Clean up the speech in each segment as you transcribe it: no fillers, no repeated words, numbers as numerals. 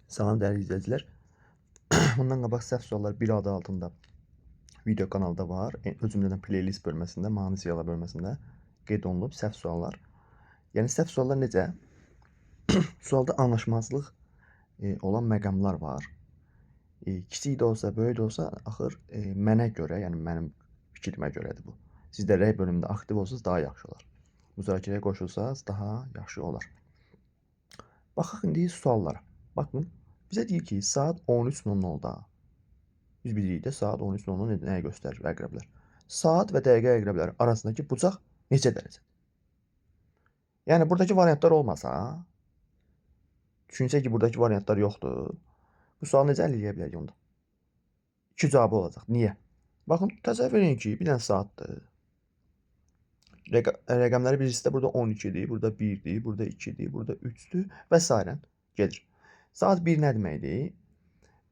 Salam dəyərli izləyicilər. Bundan qabaq səhv suallar bir adı altında video kanalda var. O cümlədən playlist bölməsində, mahnı siyalar bölməsində qeyd olunub səhv suallar. Yəni səhv suallar necə? Sualda anlaşmazlıq olan məqamlar var. Kiçik də olsa, böyük də olsa, axır mənə görə, yəni mənim fikrimə görədir bu. Siz də rəy bölümündə aktiv olsanız daha yaxşı olar. Müzakirəyə qoşulsanız daha yaxşı olar. Baxaq indi suallara. Baxın, bizə deyir ki, saat 13:00-da. Biz bilirik də saat 13:00 nəyi göstərir əqrəblər. Saat və dəqiqə əqrəbləri arasındakı bucaq neçə dərəcədir? Yəni buradakı variantlar olmasa, düşünsək ki, buradakı variantlar yoxdur. Bu sualı necə həll eləyə bilərik onda? İki cavabı olacaq. Niyə? Baxın, təsəvvür edin ki, bir dənə saatdır. Rəqəmləri birisi də burada 12-dir, burada 1-dir, burada 2-dir, burada 3-dür və sairə gedir. Saat 1 nə deməkdir?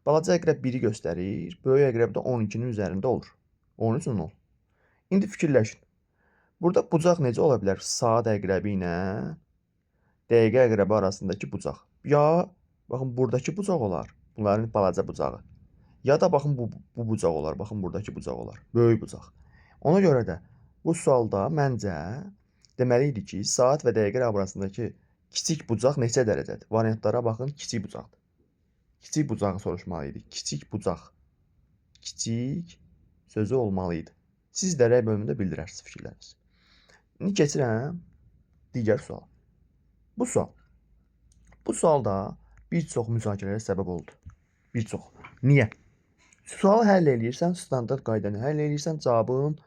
Balaca əqrəb 1-i göstərir, böyük əqrəb də 12-nin üzərində olur. 13:00. İndi fikirləşin. Burada bucaq necə ola bilər? Saat əqrəbi ilə dəqiqə əqrəbi arasındakı bucaq. Ya baxın buradakı bucaq olar. Bunların balaca bucağı. Ya da baxın bu bucaq olar. Baxın buradakı bucaq olar. Böyük bucaq. Ona görə də bu sualda məncə deməli idi ki, saat və dəqiqə arasındakı kiçik bucaq neçə dərəcədir? Variantlara baxın, kiçik bucaqdır. Kiçik bucağı soruşmalı idi. Kiçik bucaq. Kiçik sözü olmalı idi. Siz də rəy bölümündə bildirərsiniz fikirlərinizi. İndi keçirəm digər suala. Bu sual. Bu sual da bir çox müzakirələrə səbəb oldu. Bir çox. Niyə? Sualı həll eləyirsən, standart qaydanı həll eləyirsən, cavabın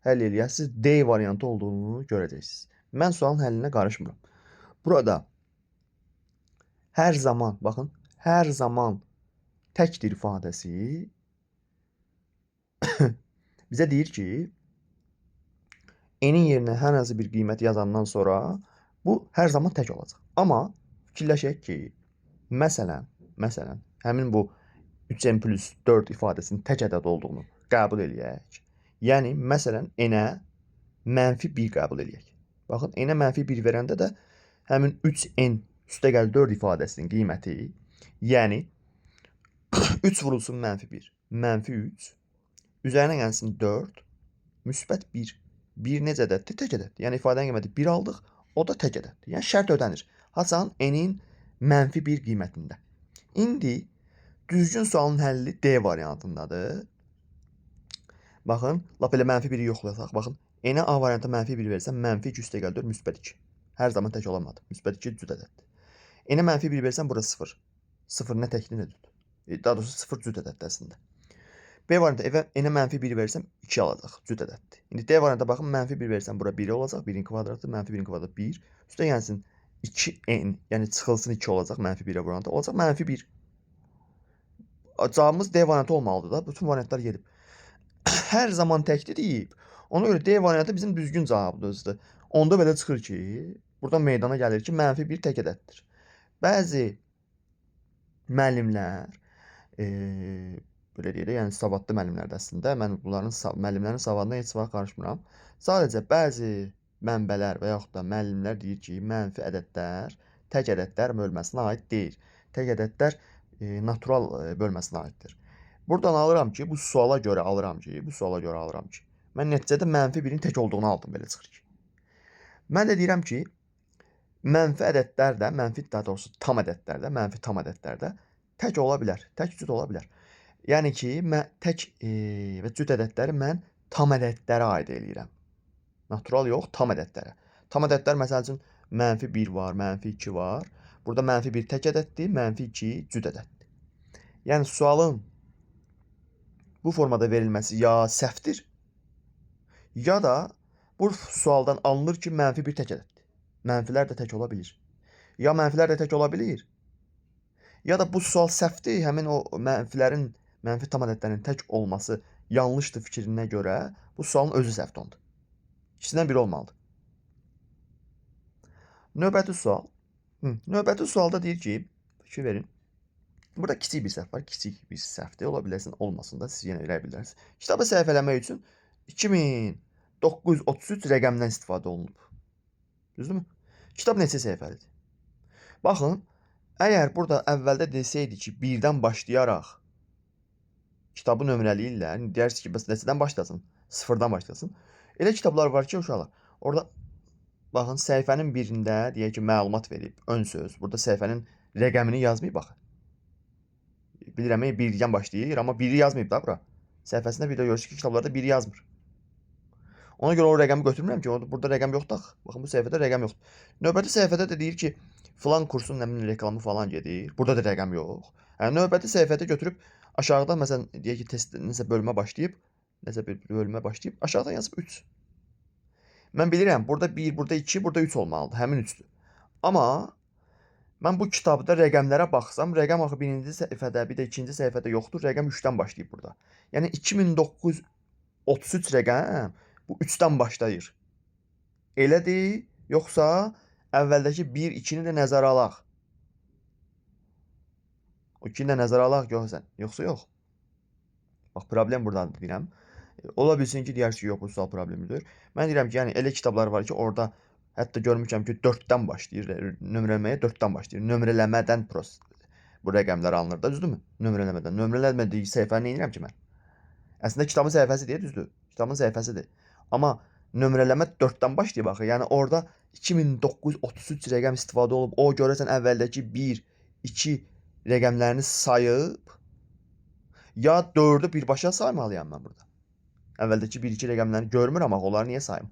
həll eləyəsiniz D variantı olduğunu görəcəksiniz. Mən sualın həllinə qarışmıram. Burada hər zaman, baxın, hər zaman təkdir ifadəsi bizə deyir ki, n-in yerinə hər hansı bir qiymət yazandan sonra bu hər zaman tək olacaq. Amma fikirləşək ki, məsələn, həmin bu 3n plus 4 ifadəsinin tək ədəd olduğunu qəbul eləyək. Yəni, məsələn, n-ə mənfi 1 qəbul eləyək. Baxın, n-ə mənfi 1 verəndə də həmin 3n üstəgəl 4 ifadəsinin qiyməti, yəni 3 vurulsun mənfi 1, mənfi 3, üzərinə gəlsin 4, müsbət 1. 1 necə ədəddir? Tək ədəddir. Yəni ifadənin qiyməti 1 aldıq, o da tək ədəddir. Yəni şərt ödənir. Haçan n-in mənfi 1 qiymətində. İndi düzgün sualın həlli D variantındadır. Baxın, lap elə mənfi 1-i yoxlasaq, baxın, n-ə A variantı mənfi 1 versəm, mənfi 2 üstəgəl 4 müsbət 2. Hər zaman tək olamadı. Müsbət 2 cüt ədəddir. N-ə mənfi 1 versəm, bura 0. 0 nə təkdir, nə cüt. Daha doğrusu 0 cüt ədəddir əslində. B variantı n-ə mənfi 1 versəm 2 alacaq, cüt ədəddir. İndi D variantına baxın, mənfi 1 versəm bura 1 olacaq, 1-in kvadratı, mənfi 1-in kvadratı 1. Üstə gəlsin 2n, yəni çıxılsın 2 olacaq, mənfi 1-ə vuranda olacaq mənfi 1. Cavabımız D variantı olmalıdır da, bütün variantlar gedib. Hər zaman təkdir deyib. Ona görə D variantı bizim düzgün cavabımızdır. Onda belə çıxır ki, buradan meydana gəlir ki, mənfi 1 tək ədəddir. Bəzi müəllimlər, belə deyək də, yəni savadlı müəllimlər də əslində, mən bunların müəllimlərin savadına heç vaxt qarışmıram. Sadəcə bəzi mənbələr və yaxud da müəllimlər deyir ki, mənfi ədədlər tək ədədlər bölməsinə aid deyil. Tək ədədlər natural bölməsinə aiddir. Buradan alıram ki, bu suala görə alıram ki, mən nəticədə mənfi 1-in tək olduğunu aldım, belə çıxır ki. Mən də deyirəm ki, mənfi ədədlər də, mənfi daha doğrusu tam ədədlər də, mənfi tam ədədlər də tək ola bilər, tək cüt ola bilər. Yəni ki, mən tək və cüt ədədləri mən tam ədədlərə aid eləyirəm. Natural yox, tam ədədlərə. Tam ədədlər məsəl üçün mənfi 1 var, mənfi 2 var. Burada mənfi 1 tək ədəddir, mənfi 2 cüt ədəddir. Yəni sualın bu formada verilməsi ya səhvdir, ya da bu sualdan alınır ki, mənfi 1 tək ədəddir. Mənfilər də tək ola bilir. Ya mənfilər də tək ola bilir, ya da bu sual səhvdir, həmin o mənfilərin, mənfi tam ədədlərin tək olması yanlışdır fikrinə görə bu sualın özü səhvdir onda. İkisindən biri olmalıdır. Növbəti sual. Növbəti sualda deyir ki, fikir verin. Burada kiçik bir səhv var. Kiçik bir səhvdir. Ola bilərsin, olmasın da siz yenə eləyə bilərsiniz. Kitabı səhifələmək üçün 2933 rəqəmdən istifadə olunub. Düzdürmü? Kitab neçə səhifəlidir? Baxın, Əgər burada əvvəldə desəydi ki, 1-dən başlayaraq kitabı nömrələyirlər, deyərsiniz ki, bəs neçədən başlasın? 0-dan başlasın. Elə kitablar var ki, uşaqlar, orada baxın, səhifənin birində deyək ki, məlumat verib, ön söz. Burada səhifənin rəqəmini yazmayıb, baxın. Bilirəm, 1-dən başlayır, amma 1-i yazmayıb da bura. Səhifəsində bir də görürsünüz ki, kitablarda 1-i yazmır. Ona görə o rəqəmi götürmürəm ki, burada rəqəm yoxdur axı. Baxın, bu səhifədə rəqəm yoxdur. Növbəti səhifədə də deyir ki, filan kursun nə bilim reklamı falan gedir. Burada da rəqəm yox. Yəni növbəti səhifədə götürüb aşağıda məsələn deyək ki, test nəsə bölmə başlayıb, nəsə bir bölmə başlayıb, aşağıdan yazıb 3. Mən bilirəm, burada 1, burada 2, burada 3 olmalıdır. Həmin 3-dür. Amma mən bu kitabda rəqəmlərə baxsam, rəqəm axı birinci səhifədə, bir də ikinci səhifədə yoxdur. Rəqəm 3-dən başlayıb burada. Yəni 2933 rəqəm bu 3-dən başlayır. Elədir, yoxsa əvvəldəki 1, 2-ni də nəzərə alaq? O 2-ni də nəzərə alaq görsən, yoxsa yox? Bax, problem burdadır deyirəm. Ola bilsin ki, deyərsiniz ki, yox, bu sual problemidir. Mən deyirəm ki, yəni elə kitablar var ki, orada hətta görmüşəm ki, 4-dən başlayır, nömrələməyə 4-dən başlayır. Nömrələmədən bu rəqəmlər alınır da, düzdürmü? Nömrələmədən. Nömrələmədiyi səhifəni nə edirəm ki mən? Əslində kitabın səhifəsi deyə düzdür. Kitabın səhifəsidir. Amma nömrələmə 4-dən başlayıb axı. Yəni orada 2933 rəqəm istifadə olub. O görəsən əvvəldəki 1, 2 rəqəmlərini sayıb ya 4-ü birbaşa saymalıyam mən burada. Əvvəldəki 1, 2 rəqəmlərini görmürəm axı, onları niyə sayım?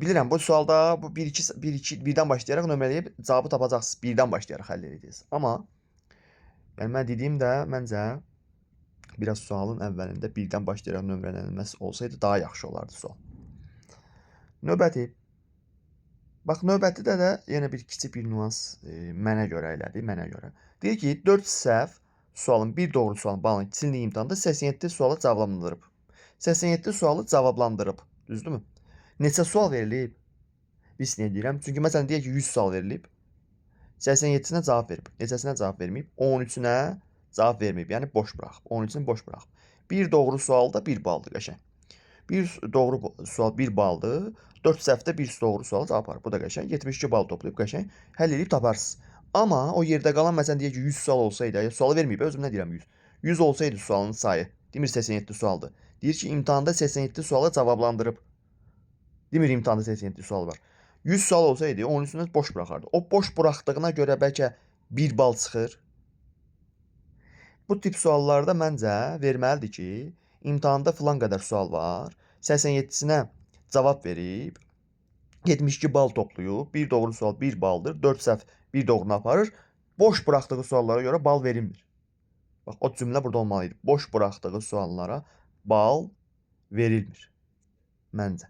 Bilirəm, bu sualda bu 1, 2, 1, 2, 1-dən başlayaraq nömrələyib cavabı tapacaqsınız. 1-dən başlayaraq həll edəcəksiniz. Amma yəni mən dediyim də məncə biraz sualın əvvəlində 1-dən başlayaraq nömrələnilməsi olsaydı daha yaxşı olardı sual. Növbəti. Bax, növbətidə də yenə bir kiçik bir nüans mənə görə elədi, mənə görə. Deyir ki, 4 səhv sualın, bir doğru sualın balını kiçikliyi imtahanda 87 sualı cavablandırıb. 87 sualı cavablandırıb. Düzdürmü? Neçə sual verilib? Biz niyə deyirəm? Çünki məsələn deyək ki, 100 sual verilib. 87-sinə cavab verib. Neçəsinə cavab verməyib? 13-ünə cavab verməyib. Yəni boş buraxıb. 13-ünü boş buraxıb. Bir doğru sual da 1 baldır qəşəng. Bir doğru sual 1 baldır. 4 səhvdə bir doğru suala cavab var. Bu da qəşəng. 72 bal toplayıb qəşəng həll edib taparsınız. Amma o yerdə qalan məsələn deyək ki, 100 sual olsaydı, sualı verməyib, özüm nə deyirəm 100. 100 olsaydı sualın sayı, demir 87 sualdır. Deyir ki, imtahanda 87 sualı cavablandırıb. Demir imtahanda 87 sual var. 100 sual olsaydı, 13-ünü boş buraxardı. O boş buraxdığına görə bəlkə 1 bal çıxır. Bu tip suallarda məncə verməlidir ki, imtahanda filan qədər sual var. 87-sinə cavab verib, 72 bal toplayıb, bir doğru sual 1 baldır, 4 səhv bir doğrunu aparır. Boş buraxdığı suallara görə bal verilmir. Bax, o cümlə burada olmalı idi. Boş buraxdığı suallara bal verilmir. Məncə.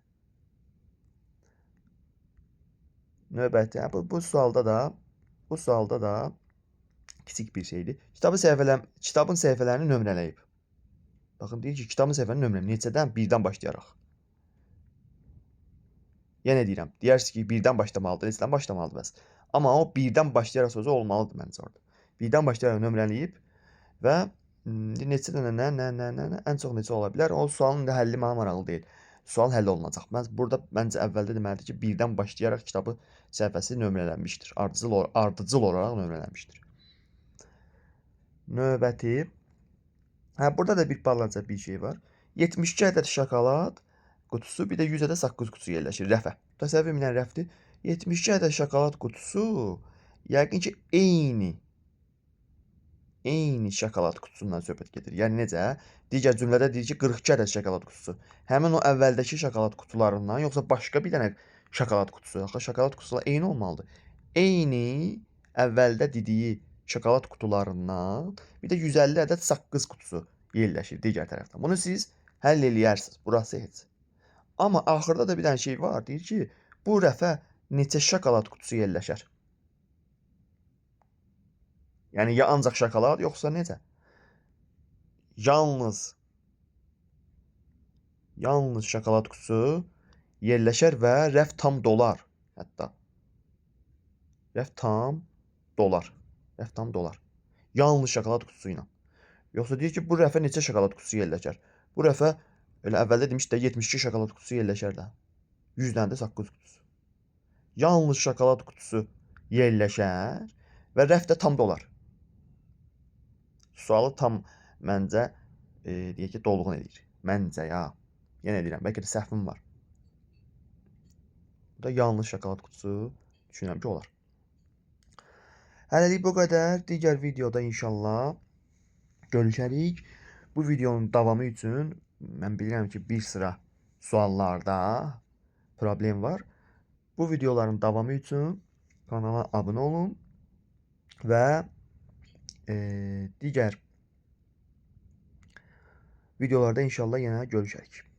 Növbəti, bu sualda da kiçik bir şeydir. Kitabın səhifələrini nömrələyib. Baxın, deyir ki, kitabın səhifələrini nömrələyib. Neçədən? 1-dən başlayaraq. Yenə deyirəm, deyərsiniz ki, 1-dən başlamalıdır, neçədən başlamalıdır bəs. Amma o 1-dən başlayaraq sözü olmalıdır məncə orada. 1-dən başlayaraq nömrələyib və neçə dənə nə, ən çox neçə ola bilər? O sualın da həlli mənə maraqlı deyil. Sual həll olunacaq. Burada məncə əvvəldə deməlidir ki, 1-dən başlayaraq kitabı səhifəsi nömrələnmişdir. Ardıcıl olaraq nömrələnmişdir. Növbəti. Hə, burada da bir balaca bir şey var. 72 ədəd şokolad qutusu, bir də 100 ədəd saqqız qutusu yerləşir rəfə. Təsəvvür edin, rəfdir. 72 ədəd şokolad qutusu yəqin ki, eyni şokolad qutusundan söhbət gedir. Yəni necə? Digər cümlədə deyir ki, 42 ədəd şokolad qutusu. Həmin o əvvəldəki şokolad qutularından yoxsa başqa bir dənə şokolad qutusu. Axı şokolad qutusu eyni olmalıdır. Eyni əvvəldə dediyi şokolad qutularından bir də 150 ədəd saqqız qutusu yerləşir digər tərəfdən. Bunu siz həll eləyərsiniz. Burası heç. Amma axırda da bir dənə şey var. Deyir ki, bu rəfə neçə şokolad qutusu yerləşər? Yəni ya ancaq şokolad, yoxsa necə? Yalnız şokolad qutusu yerləşər və rəf tam dolar. Hətta. Rəf tam dolar. Rəf tam dolar. Yalnız şokolad qutusu ilə. Yoxsa deyir ki, bu rəfə neçə şokolad qutusu yerləşər? Bu rəfə elə əvvəldə demişdi də 72 şokolad qutusu yerləşər də. 100 dənə də saqqız qutusu. Yalnız şokolad qutusu yerləşər və rəf də tam dolar. Sualı tam məncə deyək ki, dolğun eləyir. Məncə ya. Yenə deyirəm, bəlkə də səhvim var. Bu da yanlış şokolad qutusu düşünürəm ki, olar. Hələlik bu qədər. Digər videoda inşallah görüşərik. Bu videonun davamı üçün mən bilirəm ki, bir sıra suallarda problem var. Bu videoların davamı üçün kanala abunə olun və digər videolarda inşallah yenə görüşərik.